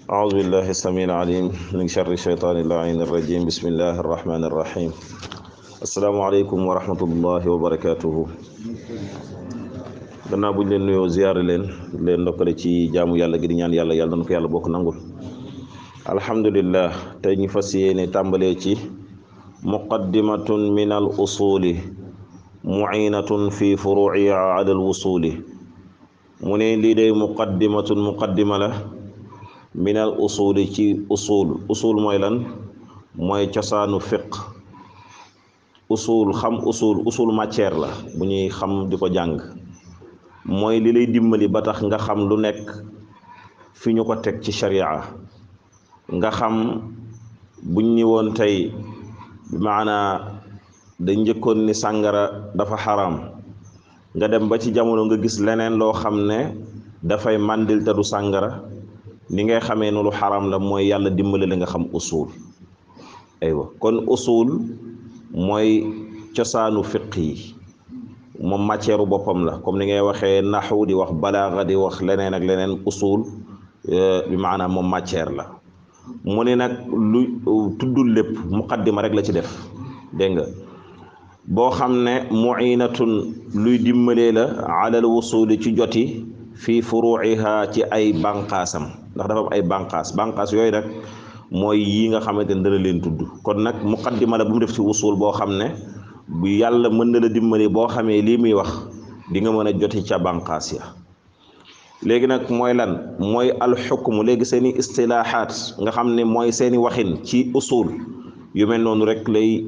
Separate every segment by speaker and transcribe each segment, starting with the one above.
Speaker 1: أعوذ بالله السميع العليم من شر الشيطان اللعين الرجيم بسم الله الرحمن الرحيم السلام عليكم ورحمة الله وبركاته gannaaw buñ leen nuyoo ziyaare leen ndokkale ci jaamu yàlla gi di ñaan yàlla yàlla na ko yàlla bokk nangul alhamdulillah tey ñu fas yéene tàmbalee ci muqaddimatun min al usuli mu'inatun fi furu'iha ala al wusuli mu ne lii day muqaddima la min al usuli ci usul mooy lan mooy cosaanu fiq usul matière la bu ñuy xam di ko jàng mooy li lay dimbali ba tax nga xam lu nekk fi ñu ko teg ci sharia nga xam buñ ñi woon tey bi maanaa dañ njëkkoon ni sàngara dafa xaraam nga dem ba ci jamono nga gis leneen loo xam ne dafay màndil te du sàngara ni ngay xamee ne lu xaraam la mooy yàlla dimbali la nga xam usul aywa kon usul mooy cosaanu fiq yi moom matière boppam la comme ni ngay waxee naxu di wax balaaga di wax leneen ak leneen usul bi maanaam moom matière la mu ne nag lu tuddul lépp muqaddima rek la ci def dégg nga boo xam ne mu'inatun luy dimbalee la alal wusuli ci joti fii furu'iha ci ay bànqaasam ndax dafa am ay bànqaas yooyu nag mooy yi nga xamante ne dana leen tudd kon nag muqaddima la bu mu def ci usul boo xam ne bu yàlla mën na la dimbali boo xamee lii muy wax di nga mën a joti ca bànqaas ya léegi nag mooy lan mooy alxukmu léegi seeni istilaahaat nga xam ne mooy seeni waxin ci usul yu mel noonu rek lay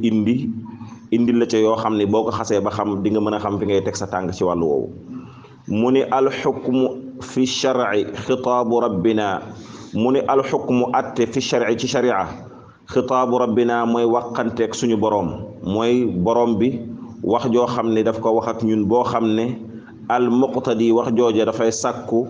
Speaker 1: indi la ca yoo xam ne boo ko xasee ba xam di nga mën a xam fi ngay teg sa tànk ci wàllu woowu mu ni alxukmu fi shar'i xitaabu rabbina mu ni alxukmu atte fi shar'i ci sharia xitaabu rabbina mooy waxanteeg suñu boroom mooy boroom bi wax joo xam ne daf ko wax ak ñun boo xam ne al muqtadi wax jooja dafay sàkku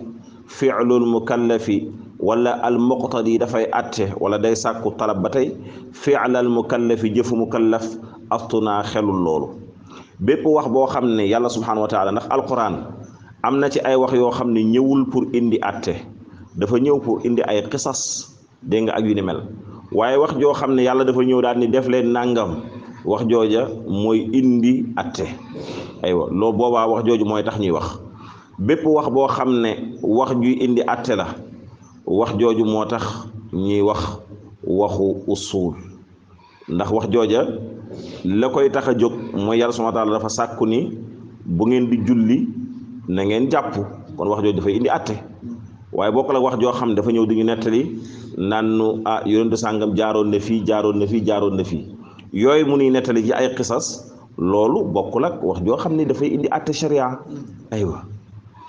Speaker 1: fi'lul mukallafi wala al muqtadi dafay atte wala day sàkku talab ba tey fi'lal mukallafi jëfu mukallaf astunaa xelul loolu bépp wax boo xam ne yàlla subhanahu wa taala ndax alquran am na ci ay wax yoo xam ne ñëwul pour indi atte dafa ñëw pour indi ay qisas dégg nga ak yu ni mel waaye wax joo xam ne yàlla dafa ñëw daal ni def leen nangam wax jooja mooy indi atte aywa loo boobaa wax jooju mooy tax ñuy wax bépp wax boo xam ne wax juy indi atte la wax jooju moo tax ñuy wax waxu usul ndax wax jooja la koy tax a jóg mooy yàlla subhaanahu wa taala dafa sàkku ni bu ngeen di julli na ngeen jàpp kon wax jooju dafay indi atte waaye bokk la wax joo xam ne dafa ñëw di ñu nettali naan nu yonentu sàngam jaaroon na fii yooyu mu nuy nettali ci ay qisas loolu bokkul ak wax joo xam ne dafay indi atte sharia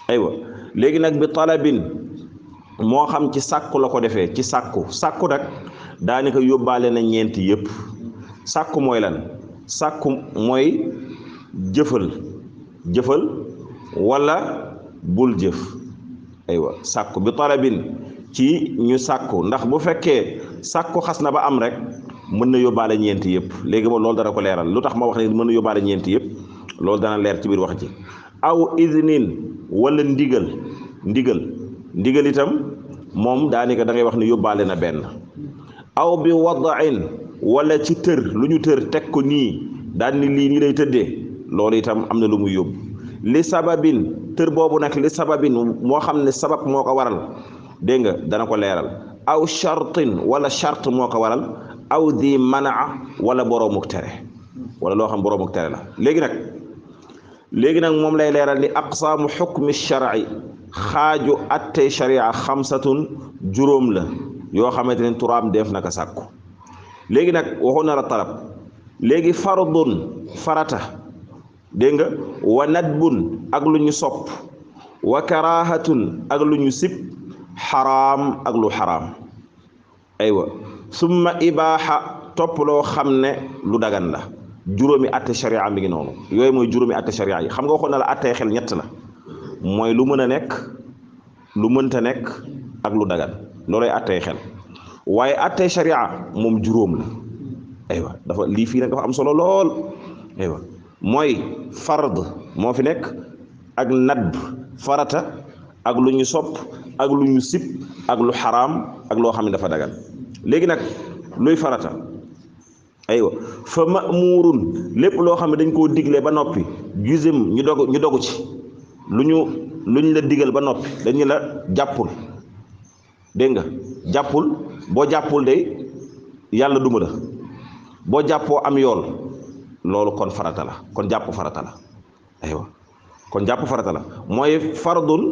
Speaker 1: aywa léegi nag bi talabin moo xam ci sàkku la ko defee ci sàkku nag daanaka yóbbaale na ñeenti yëpp sàkku mooy lan sàkku mooy jëfal wala bul jëf aywa sàkku bi talabin ci ñu sàkku ndax bu fekkee sàkku xas na ba am rek mën na yóbbaale ñeenti yëpp léegi moom loolu dana ko leeral lu tax ma wax ne mën na yóbbaale ñeenti yëpp loolu dana leer ci biir wax ji aw idnin wala ndigal itam moom daanaka da ngay wax ne yóbbaale na benn aw bi wadain wala ci tër lu ñu tër teg ko nii daan ni lii nii lay tëddee loolu itam am na lu muy yóbbu li sababin tër boobu nag li sababin moo xam ne sabab moo ko waral dégg nga dana ko leeral aw shartin wala shart moo ko waral aw di manaa wala boroomuk tere wala loo xam boroomuk tere la léegi nag moom lay leeral ni aqsaamu xukmi shar'i xaaju attey sharia xamsatun juróom la yoo xamante ne turaam def naka sàkku léegi nag waxoon na la talab léegi fardun farata dégg nga wa nadbun ak lu ñu sopp wa karahatun ak lu ñu sib xaraam ak lu xaraam aywa summa ibaaxa topp loo xam ne lu dagan la juróomi atte sharia mi ngi noonu yooyu mooy juróomi atte sharia yi xam nga waxoon na la attee xel ñett la mooy lu mën a nekk lu mënta nekk ak lu dagan loolay attee xel waaye attee sharia moom juróom la aywa dafa lii fii nag dafa am solo lool mooy fard moo fi nekk ak nadb farata ak lu ñu sopp ak lu ñu sib ak lu xaraam ak loo xam ne dafa dagan léegi nag luy farata aywa fa ma'muurun lépp loo xam ne dañ koo digle ba noppi jusim ñu dogu ci luñ la digal ba noppi dañu la jàppul dégg nga jàppul boo jàppul de yàlla duma la boo jàppoo am yool loolu kon farata la kon jàpp farata la aywa kon jàpp farata la mooy fardun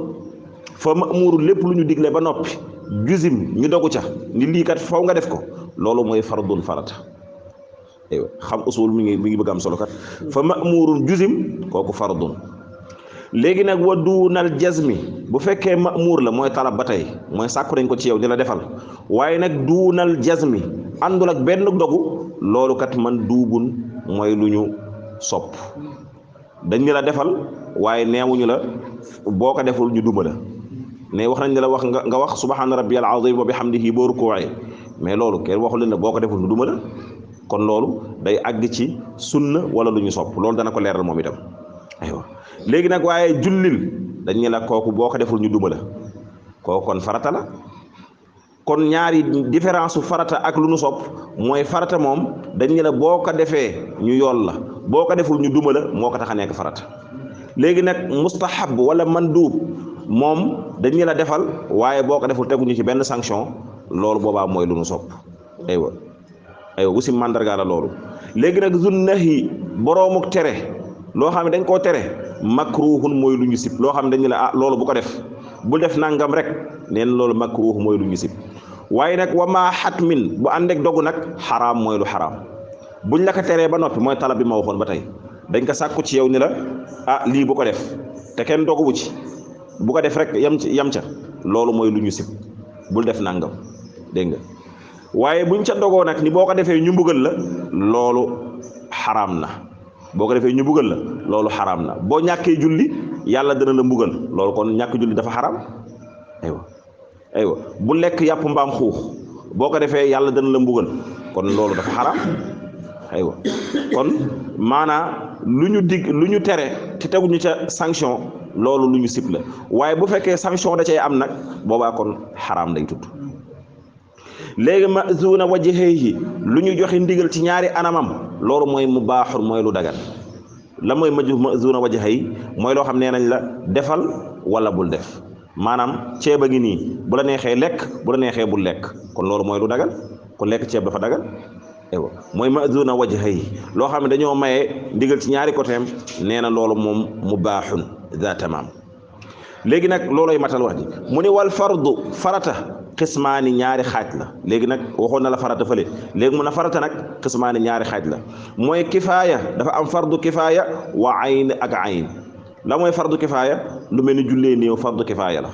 Speaker 1: fa ma'muurun lépp lu ñu digle ba noppi jusim ñu dogu ca ni lii kat faw nga def ko loolu mooy fardun farata aywa xam usul mi ngi bëgg am solo kat fa ma'muurun jusim kooku fardun léegi nag wa duunal jazmi bu fekkee ma'muur la mooy talab ba tey mooy sàkku nañ ko ci yow di la defal waaye nag duunal jazmi àndul ak benn dogu loolu kat man duubun mooy lu ñu sopp dañ la defal waaye neewuñu la boo ko deful ñu duma la ne wax nañ la wax nga wax subhaana rabbiyal azim wa bihamdihi boo rukkooee mais loolu kenn waxul leen ne boo ko deful ñu duma la kon loolu day àgg ci sunna wala lu ñu sopp loolu dana ko leeral moom itam aywa léegi nag waaye jullil dañ la kooku boo ko deful ñu duma la kooku kon farata la kon ñaari différence su farata ak lu ñu sopp mooy farata moom dañ la boo ko defee ñu yool la boo ko deful ñu duma la moo ko tax a nekk farata léegi nag mustahab wala mandub moom dañ la defal waaye boo ko deful teguñu ci benn sanction loolu boobaa mooy lu ñu sopp aywa aussi mandarga la loolu léegi nag zunnahi boroomuk tere loo xam ne dañ koo tere makruhun mooy lu ñu sib loo xam ne dañu la loolu bu ko def bu def nangam rek neen loolu makruh mooy lu ñu sib waaye nag wa maa xatmin bu ànd ak dogu nag xaraam mooy lu xaraam buñ la ko teree ba noppi mooy talab bi ma waxoon ba tey dañ ko sàkku ci yow ni la lii bu ko def te kenn dogu bu ci bu ko def rek yam ca loolu mooy lu ñu sib bul def nangam dégg nga waaye buñ ca dogoo nag ni boo ko defee ñu mbugal la loolu xaraam na boo ko defee ñu mbugal la loolu xaraam na boo ñàkkee julli yàlla dana la mbugal loolu kon ñàkk julli dafa xaraam aywa bu lekk yàpp mbaam xuux boo ko defee yàlla dana la mbugal kon loolu dafa xaraam aywa kon maanaa lu ñu tere te teguñu ca sanction loolu lu ñu sib la waaye bu fekkee sanction da cay am nag boobaa kon xaraam lay tudd léegi mazuna wajhihi lu ñu joxe ndigal ci ñaari anamam loolu mooy mubaaxul mooy lu dagan la mooy mazuna wajhihi mooy loo xam nee nañ la defal wala bul def maanaam ceeb a ngi nii bu la neexee lekk bu la neexee bul lekk kon loolu mooy lu dagan kon lekk ceeb dafa dagan aywa mooy mazuna wajhihi loo xam ne dañoo maye ndigal ci ñaari côté am nee na loolu moom mubaaxun za tamaam léegi nag looloy matal wax ji mu ni wal fardu farata xismaani ñaari xaaj la léegi nag waxoon na la farata fële léegi mun a farata nag xismaani ñaari xaaj la mooy kifaaya dafa am fardu kifaaya wa ayn ak ayn la mooy fardu kifaaya lu mel ni jullee néew fardu kifaaya la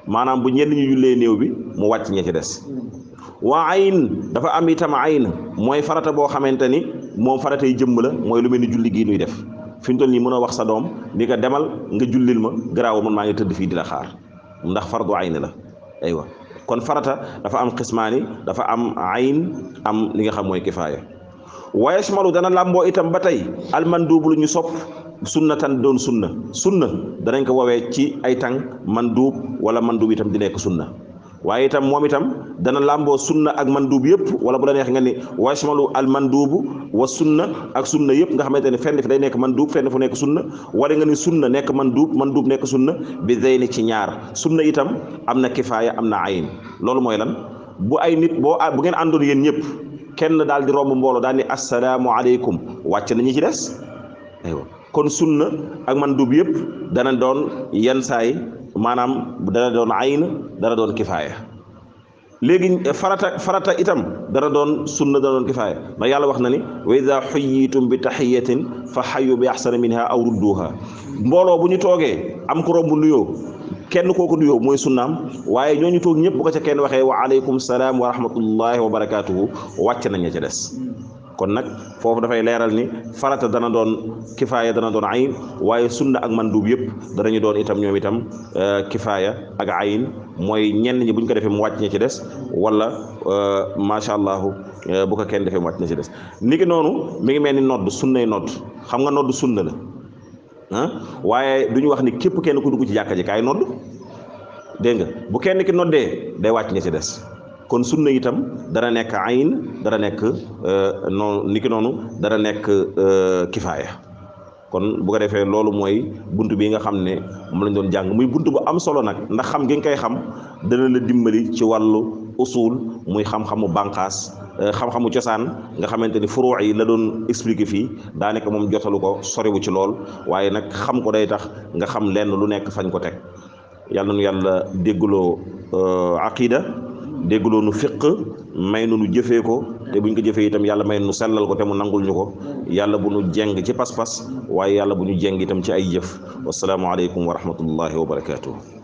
Speaker 1: maanaam bu ñenn ñu jullee néew bi mu wàcc ña ci des wa ayn dafa am itam ayn mooy farata boo xamante ni moom faratay jëmm la mooy lu mel ni julli gii nuy def fi ñu toll nii mën a wax sa doom ni ko demal nga jullil ma garaaw man maa ngi tëdd fii di la xaar ndax fardu ayn la aywa kon farata dafa am xismaani dafa am ayn am li nga xam mooy kifaaya wa yashmalu dana làmboo itam ba tey almanduub lu ñu sopp sunnatan doon sunna danañ ko woowee ci ay tàng manduub wala manduub itam di nekk sunna waaye itam moom itam dana làmboo sunna ak manduub yëpp wala bu la neex nga ni wa yashmalu almanduubu wa sunna ak sunna yëpp nga xamante ne fenn fi day nekk manduub fenn fu nekk sunna wala nga ni sunna nekk manduub nekk sunna bi zeyni ci ñaar sunna itam am na kifaaya am na ayn loolu mooy lan bu ay nit bu ngeen àndoon yéen ñëpp kenn daal di romb mbooloo daal ni assalaamu aleykum wàcc na ñi ci des aywa kon sunna ak manduub yëpp dana doon yenn saay maanaam dana doon ayn dana doon kifaaya léegi farata itam dana doon sunna dana doon kifaaya ndax yàlla wax na ni wa iza xuyyitum bi taxiyatin fa xayu bi axsana minha aw rudduha mbooloo bu ñu toogee am ko romb nuyoo kenn kooku nuyoo mooy sunnaam waaye ñooñu toog ñëpp bu ko ca kenn waxee wa aleykum salaam wa rahmatullahi wa barakatuhu wàcc nañ ña ca des kon nag foofu dafay leeral ni farata dana doon kifaaya dana doon ayn waaye sunna ak manduub yëpp danañu doon itam ñoom itam kifaaya ak ayn mooy ñenn ñi bu ñu ko defee mu wàcc ña ci des wala macha allah bu ko kenn defee mu wàcc ña ci des ni ki noonu mi ngi mel ni nodd sunnay nodd xam nga nodd sunna la waaye du ñu wax ni képp kenn ku dugg ci jàkka ji kaay nodd dégg nga bu kenn ki noddee day wàcc ña ci des kon sunna itam dana nekk ayn dana nekk noonu niki noonu dana nekk kifaaya kon bu ko defee loolu mooy bunt bi nga xam ne moom lañ doon jàng muy bunt bu am solo nag ndax xam gi nga koy xam dana la dimbali ci wàllu usul muy xam-xamu bànqaas xam-xamu cosaan nga xamante ni furuu yi la doon expliquer fii daanaka moom jotalu ko soriwu ci lool waaye nag xam ko day tax nga xam lenn lu nekk fañ ko teg yàlla nu yàlla déggloo aqida déggloo nu fiq may nu jëfee ko te buñ ko jëfee itam yàlla may nu sellal ko te mu nangul ñu ko yàlla bu nu jeng ci pas-pas waaye yàlla bu ñu jeng itam ci ay jëf wasalaamu aleykum wa rahmatullahi wa barakaatuh